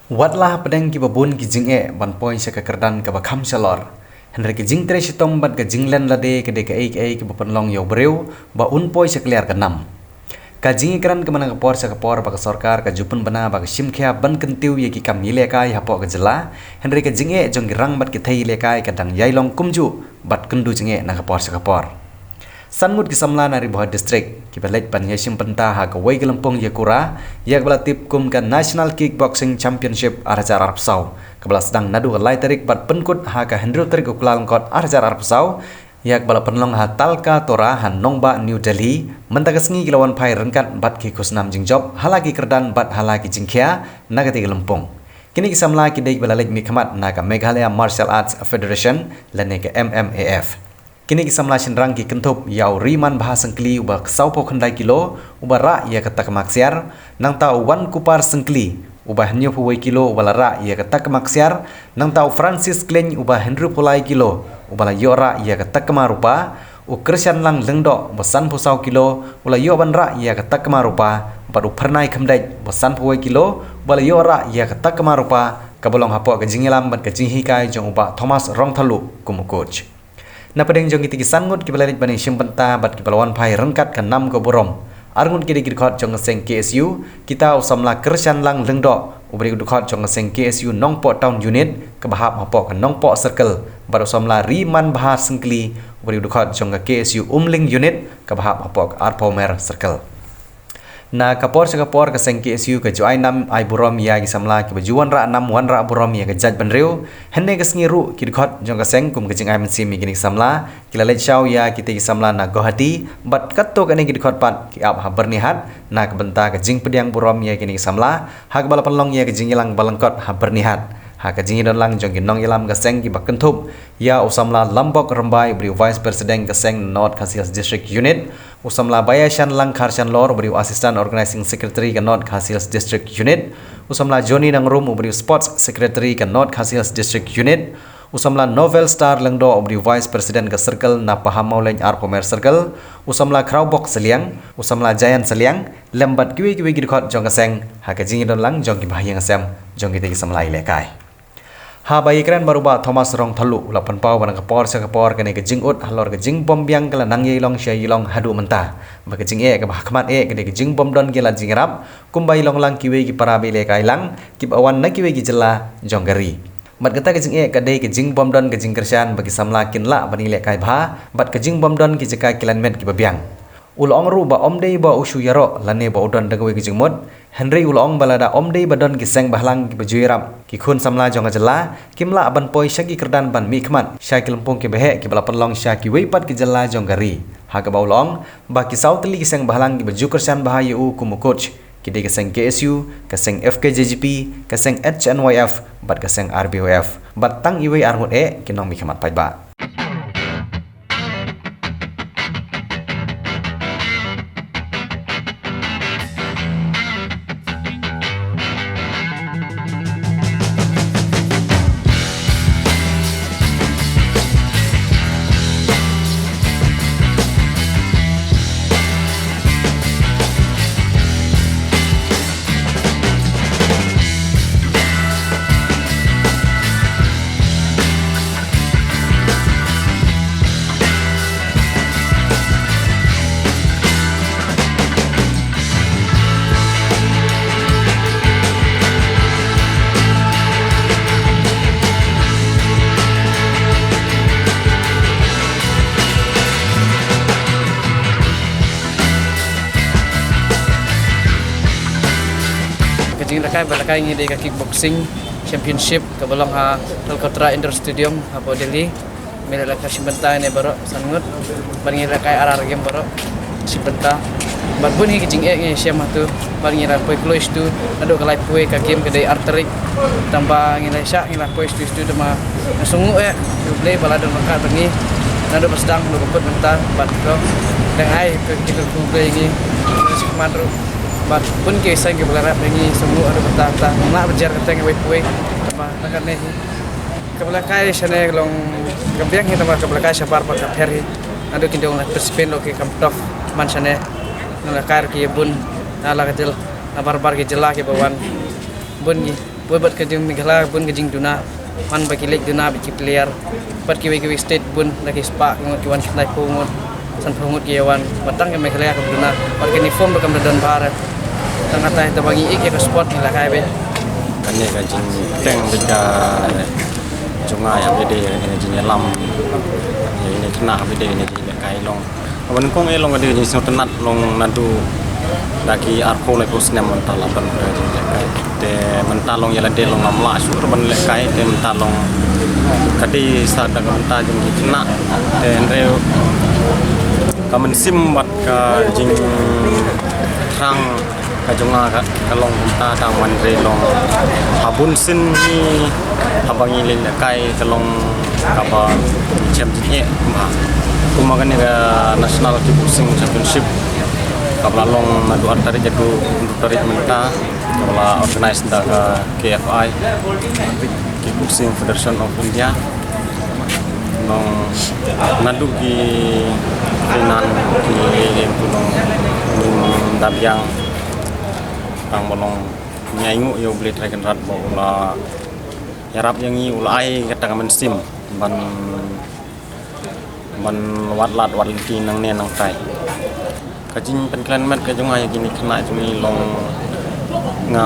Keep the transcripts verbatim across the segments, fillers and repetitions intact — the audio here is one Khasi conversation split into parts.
Wat la hapdeng kiba bun ki jingeh ban poi sha ka kyrdan kaba kham shalor, hynrei ka jingtrei shitom bad ka jinglen lade ka dei kaei kaei kaba pynlong ïa u briew ba un poi sha kliar ka nam. Ka jingïakren kaba na ka por sha ka por ba ka sorkar ka ju pynbna ba ka shim khia ban kyntiew ïa ki kam ïalehkai hapoh ka jylla, hynrei ka jingeh jong ki rang bad ki thei ïalehkai ka dang ïai long kumjuh bad kynduh jingeh na ka por sha ka por. San ngut ki samla na Ri Bhoi District kiba leit ban ïashim bynta ha kawei ka lympung ïakura ïa kaba la tip kum ka National Kickboxing Championship ar hajar arphew saw, kaba la sdang naduh ka lai tarik bad pynkut ha ka hynriew tarik u Kyllalyngkot ar hajar arphew saw, ïa kaba la pynlong ha Talkatora ha nongbah New Delhi. Mynta ka sngi ki la wan phai ryngkat bad ki khusnam jingjop ha la ki kyrdan bad ha la ki jingkhia na katei ka lympung. Kine ki samla ki dei kiba la leit mihkhmat na ka Meghalaya Martial Arts Federation lane ka M M A F. Kine ki samla shynrang ki kynthup ïa u Rimanbha Syngkli uba sawphew khyndai kilo uba rah ïa ka takma ksiar, nangta u Wankupar Syngkli uba hynñiewphew wei kilo uba la rah ïa ka takma ksiar, nangta u Francis Kleiñ uba hynriewphew lai kilo uba la ïoh rah ïa ka takma rupa, u Kyrshanlang Lyngdoh uba sanphew saw kilo u la ïoh ban rah ïa ka takma rupa, bad u Phyrnai Khymdeit uba sanphew wei kilo uba la ïoh rah ïa ka takma rupa, kaba long hapoh ka jingïalam bad ka jinghikai jong u Bah Thomas Rongthaluh kum u coach. Na pdeng jong kitei ki san ngut kiba la leit ban ïashim bynta bad kiba la wan phai ryngkat ka nam ka burom, ar ngut ki dei ki dkhot jong ka seng K S U, kita u samla Kyrshanlang Lyngdoh uba dei u dkhot jong ka seng K S U Nongpoh Town Unit kaba hap hapoh ka Nongpoh Circle, bad u samla Rimanbha Syngkli uba dei u dkhot jong ka K S U Umling Unit kaba hap hapoh ka Arphew Mer Circle. Na ka por sha ka por ka seng K S U ka ju ai nam ai burom ïa ki samla kiba ju wanrah nam wanrah burom ïa ka jaitbynriew. Hynne ka sngi ruh ki dkhot jong ka seng kum ka jingai mynsiem ïa kine ki samla ki la leit shaw ïa kitei ki samla na Guwahati, bad katto katne ki dkhot pat ki ap ha Byrnihat na ka bynta ka jingpdiang burom ïa kine ki samla ha kaba la pynlong ïa ka jingïalang ba lyngkot ha Byrnihat ha ka jingïadonlang jong ki nongïalam ka seng kiba kynthup ïa u samla Lambok Rymbai uba dei u Vice President ka seng North Khasi Hills District Unit, u samla Baïashanlang Kharshanlor uba dei u Assistant Organising Secretary ka North Khasi Hills District Unit, u samla Johnny Nangrum uba dei u Sports Secretary ka North Khasi Hills District Unit, u samla Novel Star Lyngdoh uba dei u Vice President ka Circle na Pahammawlein Arphew Mer Circle, u samla Khrawbok Sylliang, u samla Jayan Sylliang, lem bad kiwei kiwei ki dkhot jong ka seng ha ka jingïadonlang jong ki bahaïing hasem jong kitei ki samla ïalehkai. Haba ïakren bad u Bah Thomas Rongthaluh u la pynpaw ba na ka por sha ka por kane ka jingud halor ka jingbym biang ka la nang ïai long sha ïai long haduh mynta, ba ka jingeh kaba ha khmat eh ka dei ka jingbym don ki lad jingïarap kumba ïalong lang kiwei ki para ba ïalehkai lang kiba wan na kiwei ki jylla jong ka ri. Bad kata ka jingeh ka dei ka jingbym don ka jingkyrshan ba ki samla kin lah ban ïalehkai bha bad ka jingbym don ki jaka ki lad met kiba biang. U la ong ruh ba ym dei ba u shu ïaroh lane ba u don da kawei ka jingmut, hynrei u la ong ba lada ym dei ba don ki seng bhalang kiba ju ïarap, ki khun samla jong ka jylla kim lah ban poi sha ki kyrdan ban mihkhmat sha ki lympung kiba heh kiba la pynlong sha kiwei pat ki jylla jong ka ri. Ha kaba u la ong ba ki saw tylli ki seng bhalang kiba ju kyrshan bha ïa u kum u coach ki dei ka seng K S U, ka seng F K J G P, ka seng H N Y F bad ka seng R B Y F, bad tang iwei ar ngut eh ki nongmihkhmat paidbah. Ka jingïalehkai ba lehkai ngi dei ka kickboxing championship kaba long ha Talkatora Indoor Stadium hapoh Delhi. Ngi la lehkai shim bynta ne baroh san ngut. Bad ngi lehkai ar ar game baroh shim bynta. Bad bun hi ka jingeh ngi shem hatu. Bad ngi la poi kloi shatu naduh ka laiphew wei ka game ka dei ar tarik. Tangba ngi la shah ngi la poi shatu shatu tangba nga sngewnguh eh ïa U Blei ba la don ryngkat bad ngi naduh ba sdang haduh ba kut mynta. Bad to dang ai ka kyrkhu U Blei ïa ngi sha khmat ruh. Bad bun ki seng kiba la rep ïa ngi sngewnguh haduh mynta. Tang nga lah ban jer kyrteng iwei pa iwei tangba na kane hi. Kaba lehkai shane ka long ka biang hi tangba kaba lehkai shabar bad ka pher hi. Naduh ki dang la participate lok ki kam tough man shane. Nga lehkai ruh ki bun na la ka jylla, na bar bar ki jylla kiba wan bun ki. Bad bad ka jing Meghalaya bun ka jingduna, man ba ki leit duna bad ki player bad kiwei kiwei state bun, da ki spah ki ngut ki wan, ki laiphew ngut, sanphew ngut ki ïa wan, bad tang ka Meghalaya ka duna bad ka uniform ba kam da don bha. Tang katai te ba ngi ïeit ïa ka sport ngi la kai beit. Kane ka jingpyrshang beit ka jong nga ïa ka dei ka jingïalam ïa kine ki khynnah, ka dei ka jingïalehkai long. Kaba nyngkong eh long ka dei ka jingsngewtynnat long naduh da ki arphew laiphew snem mynta la don ka jingïalehkai. Te mynta long ïa lade long ngam lah shuh ruh ban lehkai, te mynta long ka dei sa da ka bynta jong ki khynnah. Te hynrei ka mynsiem bad ka jingthrang ka jong nga ka, ka long kumta, tang hynrei long ha bun sien hi haba ngi leit lehkai ka long kaba chem jingeh bha. Kumba kane ka National Kickboxing Championship kaba la long naduh ar tarik haduh hynriew tarik mynta, kaba la organize da ka K F I, Kickboxing Federation of India. Nong naduh ki finance ki ïeng tu nong ngim da biang, tang ba long ngi ainguh ïa U Blei Trai Kynrad ba u la ïarap ïa ngi, u la ai kata ka mynsiem ban, ban wad lad wad lynti nangne nangtai. Ka jingpynkhlaiñ met ka jong nga ïa kine ki khynnah jong ngi long nga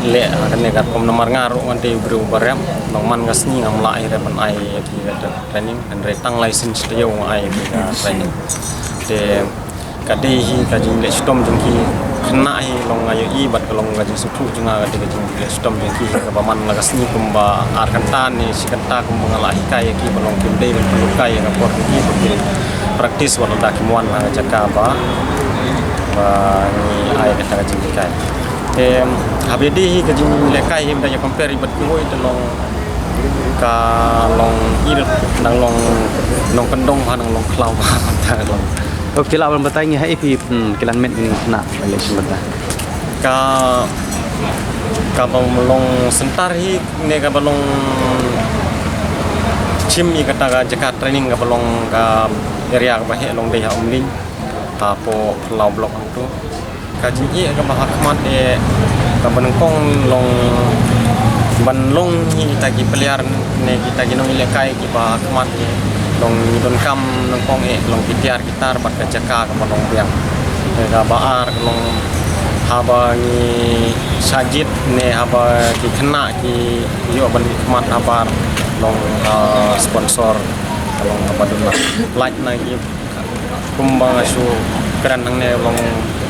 leh ha kane ka rukom namar nga ruh nga dei u briew uba rem, long man ka sngi ngam lah hi re ban ai ïa ki ka training, hynrei tang lai sien shi taïew nga ai ïa ki ka training. Te ka dei hi ka jingleh shitom jong ki khynnah hi long nga ïohi bad ka long ka jingsngewthuh jong nga ka dei ka jingleh shitom jong ki hi kaba man la ka sngi kumba ar kynta ne shi kynta kumba nga la hikai ïa ki ba long kim dei ban pynlut kai ïa ka por jong ki ba ki practice wat la da kim wan ha ka jaka ba, ba ngi ai kata ka jinghikai. Te haba ïadei hi ka jinglehkai hi ba da ïa compare hi bad kiwei te long ka long i dang long nongkyndong bha, nang long khlaw bha, ta long. Oh, ki lah ban batai ngi ha i phi, hmm, ki lan met ngi na election bata. Ka, kaba long center hi ne kaba long chim i kata ka jaka training kaba long ka area kaba heh long dei ha Umling, hapoh Phyllaw block tu. Ka jingeh kaba ha khmat eh kaba nyngkong long ban long hi kita ki player ne kita ki nongïalehkai kiba ha khmat eh long ngi donkam nyngkong eh long ki tiar ki tar bad ka jaka kaba long biang. Te kaba ar ka long haba ngi shah jied ne haba ki khynnah ki ïoh ban khmat habar long, ah, sponsor ka long kaba duna. Lait na ki Kumba nga shu kren hangne long,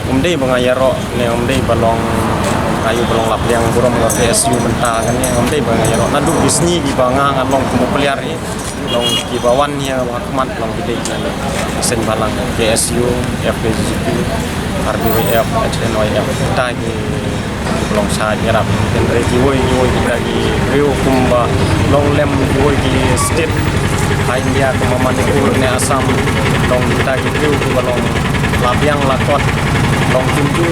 um dei ba nga ïaroh ne um dei ba long, nga ïoh ba long la pdiang burom ka K S U mynta kane, um dei ba nga ïaroh. Naduh ki sngi kiba nga, nga long kum u player hi, long kiba wan ïa ba khmat long ki dei ki seng balang K S U, F K J G P, R B Y F, H N Y F, kita ki long sha ïarap. Hynrei kiwei kiwei kita ki briew kumba long lem kiwei ki state ha India kumba Manipur ne Assam, long kita ki briew kiba long la biang la kot, long kim ju,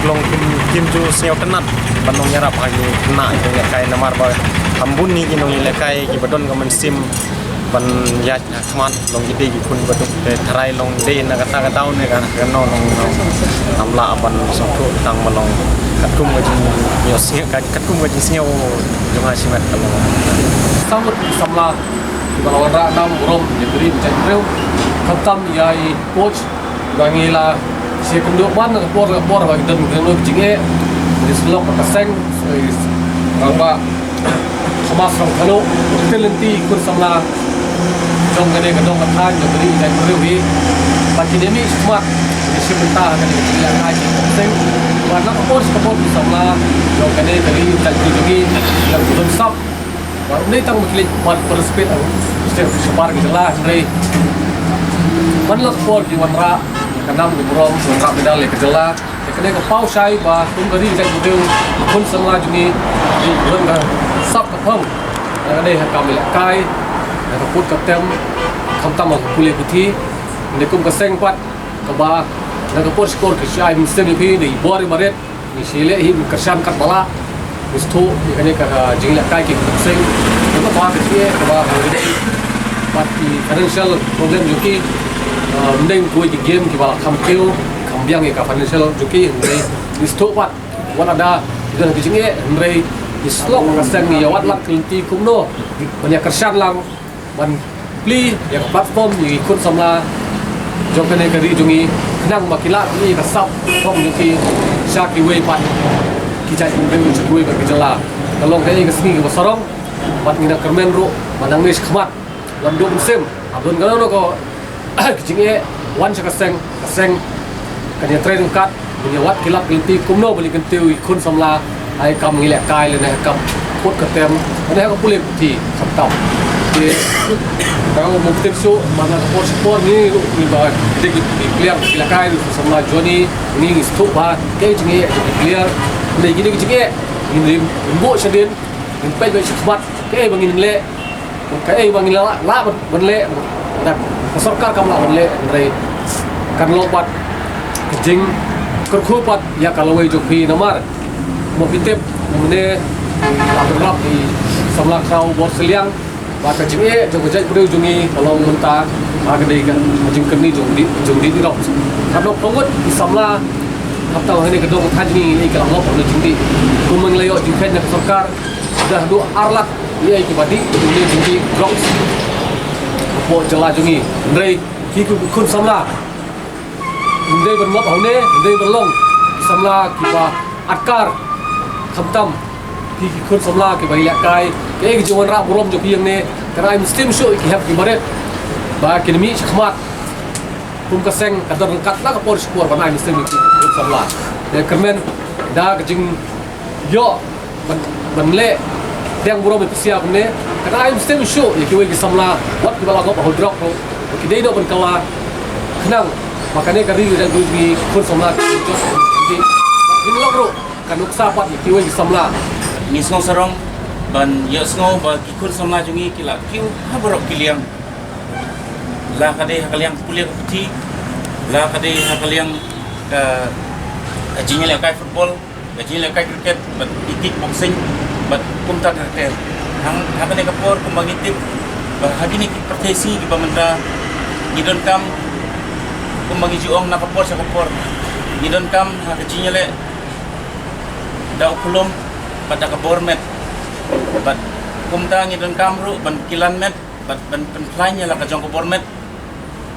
long kim, kim ju sngewtynnat ban long ïarap ha ki khynnah ki nongïalehkai namar ba kham bun hi ki nongïalehkai kiba don ka mynsiem ban ïaid ha khmat long ki dei ki khun ba duk, te tharai long dei na kata ka daw ne ka, ka no long, long ngam lah ban sngewthuh tang ba long katkum ka jingïohsngew, ka, katkum ka jingsngew jong nga shimet ka long. Samut samla kiba la wanrah nam burom ïa ka ri jait briew, khamtam ïa i coach ba ngi la sngewkynduh ban na ka por na ka por ba ki don ki don jingeh, ki syllok ka seng, rangbah Thomas Rongkhalu, u kyrteng lynti khun samla jong kane ka dong ka thaiñ jong ka ri jong ka ri. Bad kine mih smat ki shim bynta ha kane ka jingïalehkai jingïaseng. Bad na ka por sha ka por ki samla jong kane ka ri jong ka ri jong ki, ki dang sap. Bad ym dei tang ba ki leit ban participate ha sha bar ki jylla hynrei man la ka por ki wanrah ka nam ka burom, wanrah medal ïa ka jylla. Te kane ka paw shai ba kum ka ri ka jaitbynriew, khun samla jong ngi, ngi don ka sap ka phong. Na ka dei ha ka kam ïalehkai, na ka put ka tem, khamtam ha ka pule puthi. Ngi kum ka seng pat kaba na ka por shikor ki shai mynsiem ïa phi, ngi bor ïa barit, ngi shu leh hi kyrshan katba lah. Ngi sngewthuh ïa kane ka, ka jingïalehkai ki seng. Kaba ba ka jingeh kaba ha ka dei. Bad ki financial problem jong ki, uh, ym dei kiwei ki game kiba la kham kiew, kham biang ïa ka financial jong ki, ym dei. Ngi sngewthuh pat wat la da Don ki jingeh, hynrei ngi slok ka seng ngi ïa wad lad ka lynti kumno ban ïa kyrshan lang, ban plie ïa ka platform ïa ki khun samla jong kane ka ri jong ngi, khnang ba ki lah plie ïa ka sap jong ki sha kiwei pat ki jaitbynriew jong kiwei pat ki jylla. Ka long kaei ka sngi kaba sarong, bad ngi nang kyrmen ruh ba nangne shakhmat, wan duh mynsiem, haba don kano kano ka ka jingeh, wan sha ka seng, ka seng kan ïatrei ryngkat, ban ïa wad ki lad ki lynti kumno ban ïa kyntiew ïa ki khun samla ha ka kam ngi lehkai lane ha ka kam khot ka tem lane ha ka pule puthi khamtam. Te ka mut te shu man la ka por sha ka por ngi ruh ngi ba dei ki player ki lehkai ruh samla jong ngi, ngi sngewthuh ba kaei jingeh jong ki player, lane kine ki jingeh ngin rim buh shadien, ngin peit beit shakhmat kaei ba ngin leh. Kaei ba ngi lah, lah ban, ban leh, da ka sorkar kam lah ban leh, hynrei kan long pat ka jingkyrkhu pat ïa ka lawei jong phi namar mo phi tip, mo ne la ban lap i samla khraw bor seliang, ba ka jingeh jong ka jaitbynriew jong ngi ka long mynta, ba ka dei ka jingkyrni jong di, jong di di rok. Ka dok pangut i samla, hap tang hynne ka dong ka jingeh i ka long lop jong di. Kumba ngi la ïoh jingkhein na ka sorkar, da haduh ar lak ïa ki ba dih, ki jingdih drugs hapoh jylla jong ngi. Hynrei ki khun samla, ym dei ban mop ha une, ym dei ban long ki samla kiba atkar. Khamtam ki, ki khun samla kiba ïalehkai, kaei ka jingwanrah burom jong ki hangne, kan ai mynsiem shuh ïa ki hep ki barit ba kin mih shakhmat. Kum ka seng ka don ryngkat la ka por sha ka por ban ai mynsiem ïa ki khun samla. Te kyrmen da ka jing ïoh ban, ban leh pdiang burom ïa phi sha kumne, kan ai mynsiem shuh ïa kiwei ki samla wat kiba la ngop ha u drok ruh, ki dei noh ban kylla, khnang ba kane ka ri ka jaitbynriew jong ngi, khun samla ki jot ki, ki lok ruh ka nuksa pat ïa kiwei ki samla. Ngi sngew sarong ban ïohsngew ba ki khun samla jong ngi ki la kiew ha baroh ki liang, la ka dei ha ka liang pule ka puthi, la ka dei ha ka liang ka, ka jingïalehkai football, ka jingïalehkai cricket, bad i kick boxing, bad kumta ter ter. Hang, ha kane ka por kumba ngi tip ba ha kine ki pyrthei sngi kiba mynta ngi donkam, kumba ngi ju ong na ka por sha ka por, ngi donkam ha ka jingïaleh da u khlum bad da ka bor met. Bad kumta ngi donkam ruh ban kilan met bad ban pynkhlaiñ ïa la ka jong ka bor met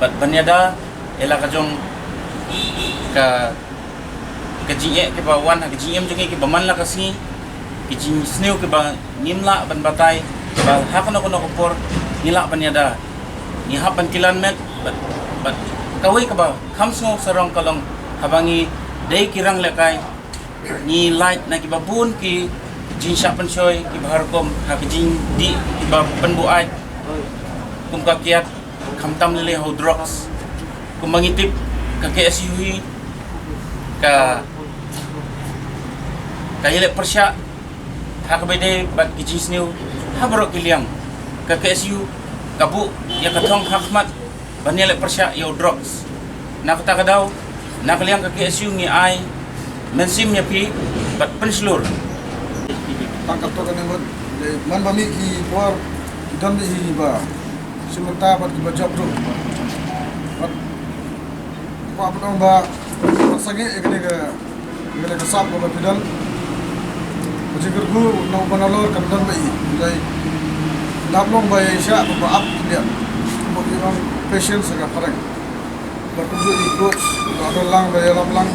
bad ban ïada ïa la ka jong ka, ka jingeh kiba wan ha ka jingim jong ngi kiba man la ka sngi, ki jingsniew kiba ngim lah ban batai, ba ha kano kano ka por ngi lah ban ïada, ngi hap ban kilan met. Bad, bad kawei kaba kham sngew sarong ka long haba ngi dei ki ranglehkai, ngi lait na kiba bun ki jingshah pynshoi kiba har kum, ha ki jingdih kiba pynbuaid kum ka kiad, khamtam lei lei ha u drugs. Kumba ngi tip, ka K S U hi ka, ka ïaleh pyrshah ha kaba ïadei bad ki jingsniew ha baroh ki liang. Ka K S U ka buh ïa ka thong ha khmat ban ïaleh pyrshah ïa u drugs. Na kata ka daw, na ka liang ka K S U ngi ai mynsiem ïa phi bad pynshlur. Tang katto katne ngut, man ba mih ki por ki don beit hi ba shim bynta bad kiba jop ruh. Bad kwah ban ong ba sangeh ïa kane ka, ïa kane ka sap kaba phi don. Ka jingkyrkhu na u ba nalor kan don beit hi. Hynrei dap long ba ïa shah ba ap khyndiat. Ba ki ong patience ka phareng. Bad kumjuh i coach, ka don lang ba ïalam lang.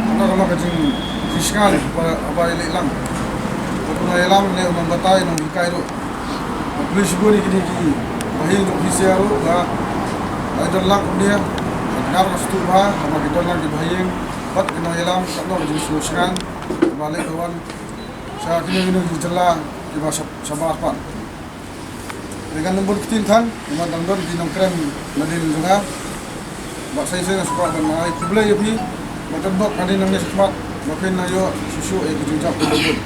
Kata ka long ka jing, jingshngaiñ ba, ba ïaleh lang. Bad u nongïalam ne u nongbatai, nonghikai ruh. Bad khublei shibun ïa kine ki bahaïing jong phi sha ruh ba la don lang kumne. Bad nga ruh nga sngewthuh bha ba ki don lang ki bahaïing bad ki nongïalam, ka long ka jingsngewshngaiñ ba leit ba wan sha kine kine ki jylla kiba shab-, shabar pat. Te ngan ym bun ktien than, namar dang don ki nongkren nadien jong nga. Bad sa shisien nga sngewbha ban ai khublei ïa phi. Bad don bok hadien nangne shakhmat ba phin nang ïoh shuh shuh ïa ki jingjop kiba bun.